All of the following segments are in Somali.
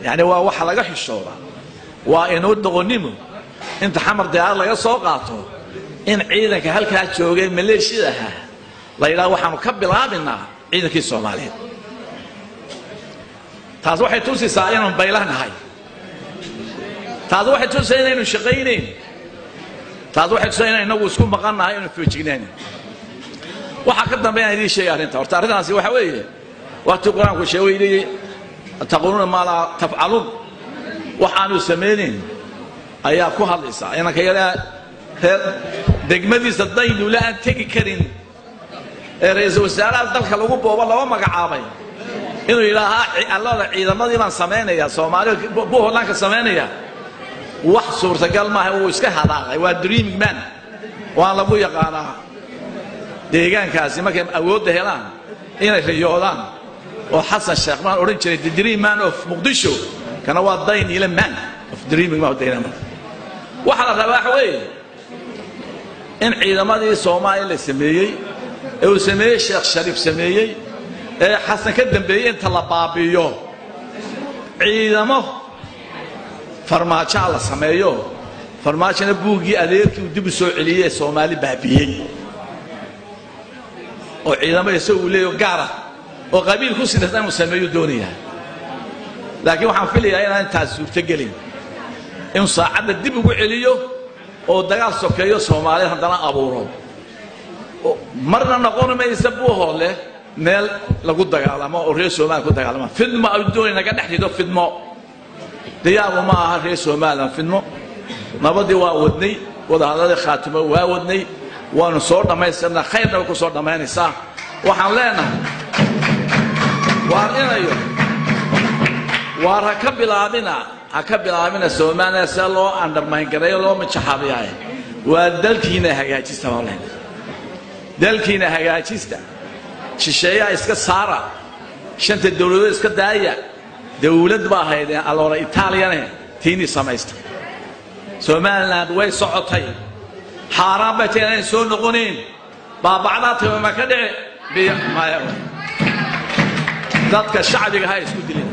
Yacni waa waxa laga xishooda, waa inuu doqonnimo inta Xamar diyaarad laga soo qaato in ciidanka halkaa joogay maleeshiyada ahaa la yidhaha waxaanu ka bilaabinaa ciidankii Soomaaliyeed. Taas waxay tusaysaa inaan baylanahay, taas waxay tusaysaa inaynu shaqaynayn, taas waxay tusaysaa inaynu inagu isku maqannahay, inaynu feejignayn. Waxaa ka dambeeya idiin sheegay arrinta. Horta arrintaasi waxa weeye waqti Qur-aanku sheegay yidhi taquuluuna maa laa tafcaluun, waxaanu samaynayn ayaa ku hadlaysaa. Inanka yaraa reer degmadiisa Daynule aan tegi karin ee ra-iisul wasaaraha dalka lagu boobo laba magacaabay inuu yidhaahaa allada ciidamadii baan samaynayaa, Soomaaliya Buuhoodlaan ka samaynaya, wax suurtagal maaha. Wuu iska hadaaqay, waa dreaming man. Waan lagu yaqaanaa deegaankaasi markay awoodda helaan inay riyoodaan, oo Xasan Sheekh maan odhan jiray "the dream man of Muqdisho", kana waa Dayniile man of dreaming man. Dayniile waxaa la rabaa waxa weeye in ciidamadii Soomaaliya la sameeyey ee uu sameeyey Sheekh Shariif sameeyey ee Xasan ka dambeeyey inta la baabi'iyo ciidamo Farmaajoa la sameeyo. Farmaajona buuggii adeerkii uu dib u soo celiyey ee Soomaali baabiyey oo ciidamo isagu uu leeyaho gaara oo qabiil ku sidaysan inuu sameeyo doonayaa. Laakiin waxaan filayaa inaan intaas suurtogelin, inuu saacadda dib ugu celiyo oo dagaal sokeeyo Soomaaliya haddana abuuro. Marna noqon maysa Buuhoodle meel lagu dagaalamo oo reer Soomaaliya ku dagaalama. Fidmo ay doonay naga dhex rido, fidmo diyaaru ma aha reer Somaliland fidmo. Nabadii waa wadnay, wadahadladii Khaatimo waa wadnay, waanu soo dhammaystirnaa, khayrna way ku soo dhammaynaysaa. Waxaan leenahay waar inayo waar ha ka bilaabina, ha ka bilaabina Soomaaliya see loo undermine gareeyo, loo majaxaabiyaay. Waa dalkiina hagaajista baan leenahay, dalkiina hagaajista, shisheeyaha iska saara, shanta dowladood iska daaya. Dowlad baa haydeen aloora Itaaliyane, tiinii samaysta. Somaliland way socotay, xaaraan bay tahay inayn soo noqonayn. Baabacdaa timi ma ka dhici biyo maya. Dadka shacbiga ha isku dilin,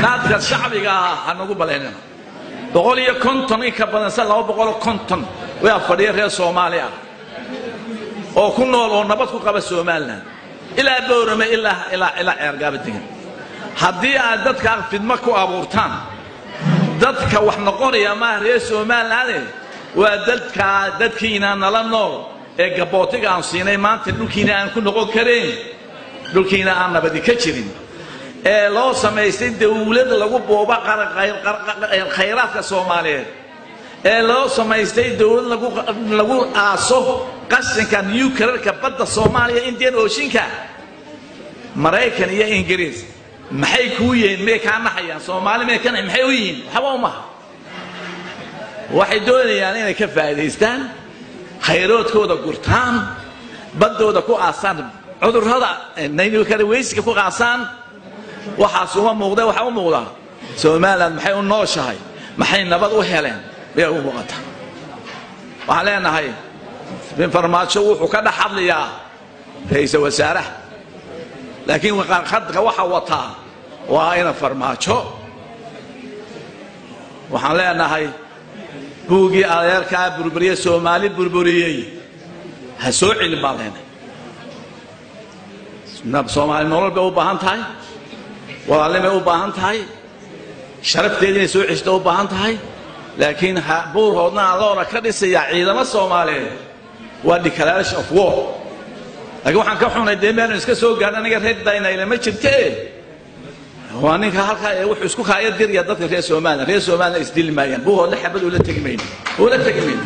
dadka shacbiga ah ha nagu balaynina. 150 in ka badan sa 250 waa fadhiya reer Soomaali ah oo ku nool oo nabad ku qaba Somaliland, ilaa Boorame ilaa Ceergaaba degan. Haddii aad dadka fidmo ku abuurtaan, dadka wax noqonaya maaha reer Somaliland, waa dadkaa dadkiina nala nool ee gabootiga aan siinay. Maanta dhulkiina aan ku noqon karayn, dhulkiina aan nabadi ka jirin, ee loo samaystay dawlad lagu booba khayraadka Soomaaliyeed, ee loo samaystay dawlad lagu aaso qashinka nuclearka badda Soomaaliya, Indian Oceanka. Maraykan iyo Ingiriis maxay kuu yihiin? Miyay kaa naxayaan? Soomaali miyay ka maxay u yihiin? Waxba umaha. Waxay doonayaan inay ka faa'iidaystaan khayroodkooda, gurtaan baddooda, ku aasaan cudurrada nuclear wasteka ku aasaan. Waxaas uma muuqda. Waxaa u muuqda Somaliland maxay u nooshahay, maxay nabad u heleen bayay u muuqata. Waxaan leenahay Farmaajo wuxuu ka dhex hadlayaa ra-iisul wasaaraha, laakiin khadka waxa wataa waa ina Farmaajo. Waxaan leenahay buuggii adeerkaa burburiye, Soomaali burburiyey, ha soo celin baan leenahay. Soomaali nolol bay u baahan tahay, walaalnimay u baahan tahay, sharafteeda inay soo ceshto u baahan tahay. Laakiin Buurhoodna aloona ka dhisayaa ciidamo Soomaaliyeed waa declaration of war. Laakiin waxaan ka xunay dee meelnu iska soo gaarna aniga reer Daynayle ma jirte. Waa ninka halkaa ee wuxuu isku kaaya diraya dadka reer Somaliland. Reer Somaliland isdili maayaan, Buuhoodle xabad ula tegi mayno, ula tegi mayno.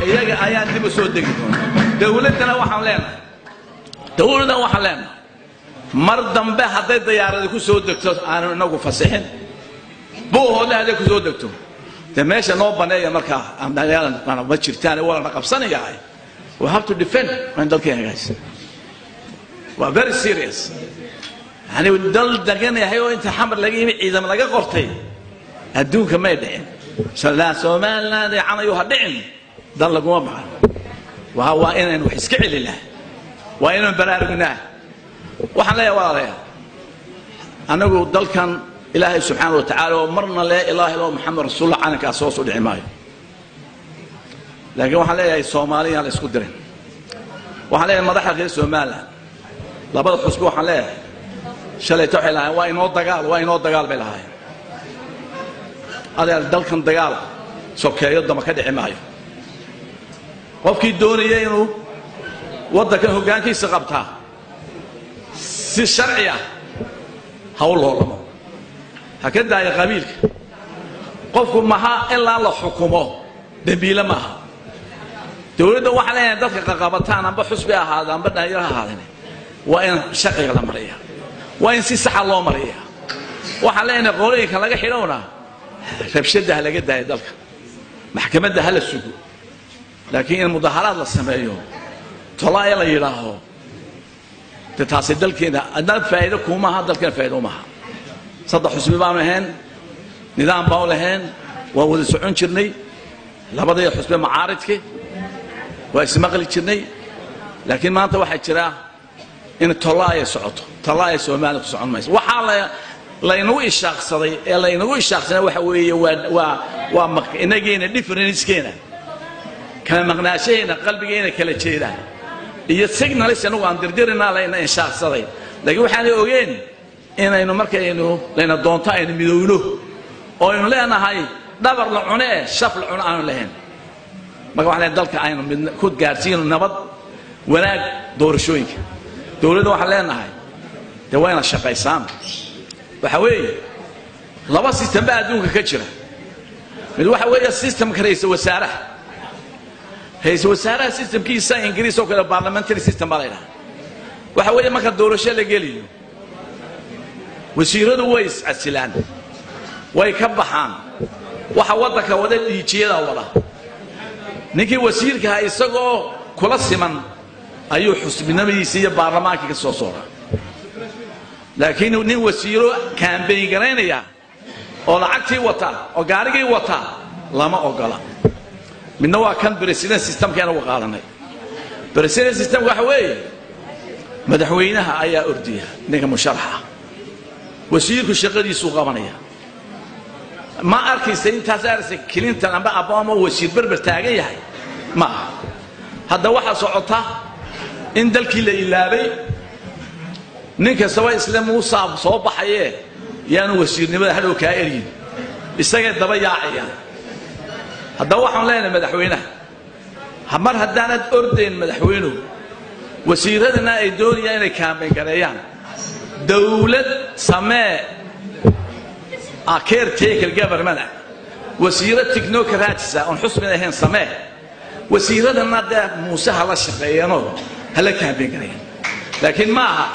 Iyaga ayaan dib u soo degi doona. Dowladdan waxaan leenahay mar dambe hadday dayaaradi ku soo degto aanu inagu fasixin. Buuhoodle hadday ku soo degto, dee meesha noo baneeya. Markaa ma jirtaan, waa lana qabsanayaa. We have to defend, waa in dalkeen hagaajisa. Waa very serious. Yani dal degan yahay oo inta Xamar laga yimi ciidam laga qortay adduunka may dhicin. Somaliland canayu ha dhicin, dal laguma baxan. Waa inaynu wax iska celinaa, waa inaynu baraarugnaa. Waxaan leeyahay walaalayaal. Anagu dalkan Ilaahay subxaana wa tacaala oo marna lee ilaaha illa Maxamed rasuulullah calankaas hoos u dhici maayo. Laakiin waxaan leeyahay Soomaaliya la isku dirin. Waxaan leeyahay madaxda reer Soomaaliland labada xusbi, waxaan leeyahay shalayto waxay lahaayeen waa inoo dagaal, waa inoo dagaal bay lahaayeen. Adeer, dalkan dagaal sokeeyo dama ka dhici maayo. Qofkii doonaya inuu waddankan hoggaankiisa qabtaa si sharci ah ha u loolamo, ha ka daayo qabiilka. Qofku maha ilaa la xukumo dembiile maaha. Dowladda waxaan leeyahay dadka qaqabataan, amba xusbi ahaada amba dhalinyaro ha ahaadane, waa in sharciga la mariya, waa in si saxa loo mariya. Waxaan leenahay qolooyinka laga xidhowna rabshada ha laga daayo dalka, maxkamadda ha la sugo. Laakiin in mudaharaad la sameeyo, tolaaya la yidhaaho, de taasi dalkeena adna faa'iido kuumaha, dalkeena faa'iido umaha. Saddex xusbi baanu ahayn, nidaam baanu lahayn, waan wada socon jirnay. Labadii xusbi macaaridki waa ismaqli jirnay. Laakiin maanta waxaa jira in tolaaya socoto. Tolaaya Soomaaliya ku socon mayso. Waxaa la laynagu ishaaqsaday ee laynagu ishaaqsaday waxa weeye waa inageena differencekeena, kala maqnaashaheena, qalbigeena kala jeedaan iyo signalis anagu aan dirdirinaa layna inshaaqsaday. Laakiin waxaanay ogeen inaynu markaynu layna doonto aynu midowno oo aynu leenahay dhabar la cune eh shaf la cuno aanu lahayn. Marka waxaan leenahay dalka aynu mid ku gaarsiino nabad, wanaag, doorashooyinka. Dowladda waxaan leenahay dee waa inaad shaqaysaan. Waxa weeye laba system baa adduunka ka jira. Mid waxa weeye systemka ra'iisul wasaaraha. Ra'iisul wasaaraha systemkiisa Ingiriis oo kale parliamentary system baa la yidhaha. Waxa weeye marka doorasho la geliyo, wasiiradu way iscasilaan, way ka baxaan. Waxa waddanka wada dhiijiyada wada. Ninkii wasiirkaha isagoo kula siman ayuu xusbinimadiisa iyo baarlamaankii ka soo sooraa. Laakiin nin wasiiro campaign garaynaya oo lacagtii wata oo gaarigii wata lama ogola. Midna waa kan president systemka inagu qaadanay. President systemka waxa weeye madaxweynaha ayaa ordiya ninka musharaxa, wasiirku shaqadiisuu qabanaya. Ma arkaysa intaas arkaysa Clinton amba Obama wasiir berber taagan yahay ma aha. Hadda waxaa socota in dalkii la ilaabay, nin kastaba isle Muusa soo baxaye yaanu wasiirnimada hadhow kaa eryin, isagay daba yaacayaan. Haddaba waxaan leenahay madaxweynaha, mar haddaanad ordayn madaxweynuhu, wasiiradana ay doonayaan inay campaign gareeyaan, dowlad samee caretaker government ah, wasiiro technocrats ah oon xusbin ahayn samee. Wasiiradana dee Muuse hala shaqeeyeenoo hala campaign gareeyaan. Laakiin ma aha